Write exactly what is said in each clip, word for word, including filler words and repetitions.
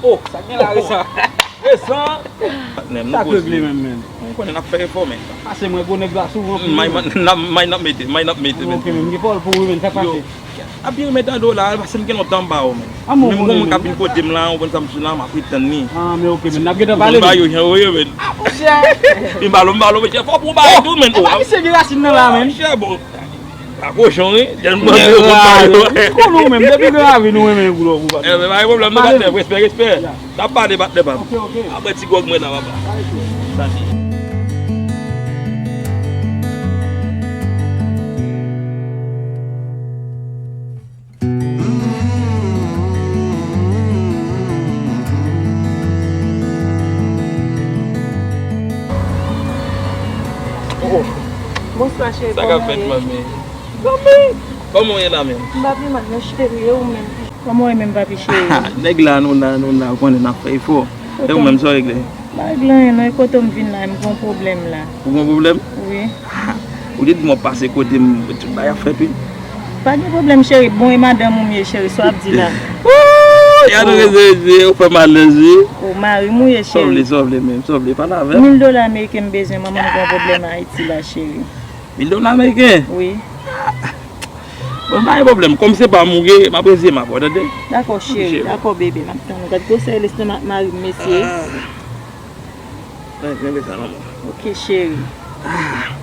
Oh, sa gen la resan. Resan. Patnè m, nou koze. Sa k regle menm, menm? Ou konnen n ap fè efò, men. Pase mwen, gwo nèg la souvan. May n ap mete, may n ap mete, men. Ok, menm, gen pawòl pou ou, menm, sa k pase? Ap byen remèt an do la, pase m gen lontan m ba ou, men. Menm gon moun k ap vin kote m la, ou konn sa m sou la, m ap ret tann li. Ah, men ok, menm, n ap gentan pale, men. Ba yo jan yo ye, men. Ah, monchè. M ba lo, m ba lo, monchè, fò pou w ba yo tou, men. Oh, epa misye gen rasin nan la, men. Monchè, bon. A kochon, wi. Tèlman yo konn ba yo. Konn ou menm, depi gen lavi, nou renmen gwo gwo. Eh, men, pa gen pwoblèm, non, patnè. Respè, respè. N ap pale, patnè pa m. Ok, ok. Apre ti gwòg mwen la, papa. Sa se. Oh, oh. Bonswa, cheri. Sa k ap fèt, manmi? Manmi! Kòman w ye la menm? M pa pi mal, non, cheri, e ou menm? Kòman w ye menm, papi cheri? Nèg la, nou la, nou la, ou konnen n ap fè efò. E ou menm, sa w regle? M pa regle anyen, non, e kote w m vin la, m gen yon pwoblèm la. Ou gen yon pwoblèm? Wi. Ou te di m w ap pase kote m, tout bagay ap fèt, wi. Pa gen pwoblèm, cheri. Bon, e madanm ou m ye, cheri, sa w ap di la? Ooh, ya nou rete, ou fè m alèz, wi. O, mari m ou ye, cheri. Sa w vle, sa w vle menm, sa w vle, pale avè m. Mil dola ameriken m bezwen, manman m gen yon pwoblèm Ayiti la, cheri. Mil dola ameriken? Wi. Bon, pa gen pwoblèm. Kòm se pa m ou ye, m ap reziye m avè w, tande? Dakò, cheri. Dakò, bebe. M ap tann ou. Gad gwosè lestomak mari m, mesye. Ah. Nan, nan, sa, manman. Ok, cheri. Ah.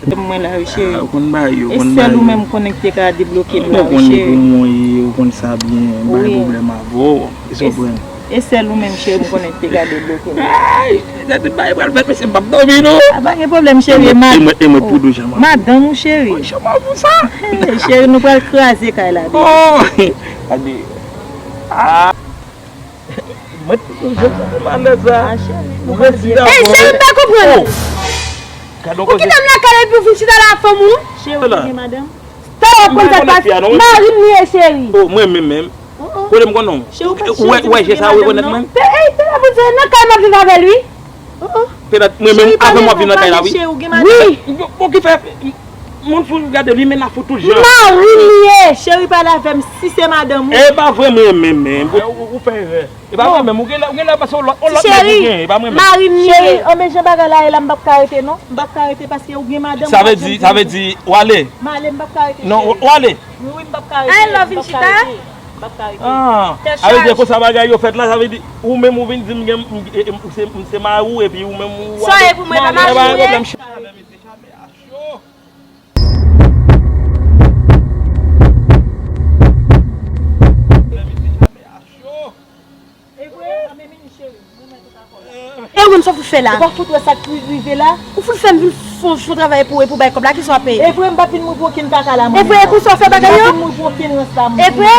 Mwen la, wi, cheri. Ah, ou konn bagay yo, ou konn bagay yo. E sèl ou menm konnen ki te ka debloke m la, wi, cheri. Ou konn kòman w ye, ou konn sa byen, m pa gen pwoblèm avè w. Èske w konprann? E sèl ou menm, cheri, m konnen ki te ka debloke m. Ay, sa te bay pral fèt, mesye, m p ap dòmi, non. A, pa gen pwoblèm, cheri, e mad-, e mwen, e mwen pou dou jan, manmi. Madanm ou, cheri. Mwen, cheri, nou pral kraze kay la, bebe. Oh, gade. Ah. Mwen, jan sa fè m alèz la. Ah, cheri, nou pral byen. Ey, cheri, m pa konprann. Oh. Ou kite m lakay epi w vin chita la ak fanm ou? Cheri, ou gen madanm? Talè w ap konn sa k pase. Mari m li ye, cheri. Oh, mwen menm menm. Kote m konn non? Ou wè, ou wè je sa ou rekonèt mwen? Ey, se la pou di nan kay m ap viv avè l, wi. Petèt mwen menm avè m w ap viv nan kay la, wi. Wi. Bon, ki fè moun fou gade li men la fou tout jan. Mari m li ye. Cheri, pale avè m si se madanm ou. E pa vre mwen menm menm. Ou, ou fè erè. E pa mwen menm, ou genlè, ou genlè pase yon lòt, yon lòt nèg ou gen, e pa mwen menm. Mari m li ye. Cheri, anben jan bagay la ye la, m p ap ka rete non. M p ap ka rete paske ou gen madanm ou. Sa vle di, sa vle di, w ale? M ale, m p ap ka rete, cheri. Non, w ale? Wi, wi, m p ap ka rete. Ay, love, vin chita. M p ap ka rete. Ah, sa vle di konsa bagay yo fèt la, sa vle di ou menm ou vin di m gen, m, e, e, m se, m se mari w epi ou menm ou ale. Sa ye pou mwen, pa mari m ye? E vre? E ou menm sa w fout fè la? Ou pa fout wè sa k ri-, rive la? Ou fout fè m vin fon, fon travay pou, pou bay kòb la, kisa w ap peye? E vre, m p ap vin mouri pou okenn kaka la, mwen. E vre, e konsa w fè bagay yo? M p ap vin mouri pou okenn rans la, mwen. E vre?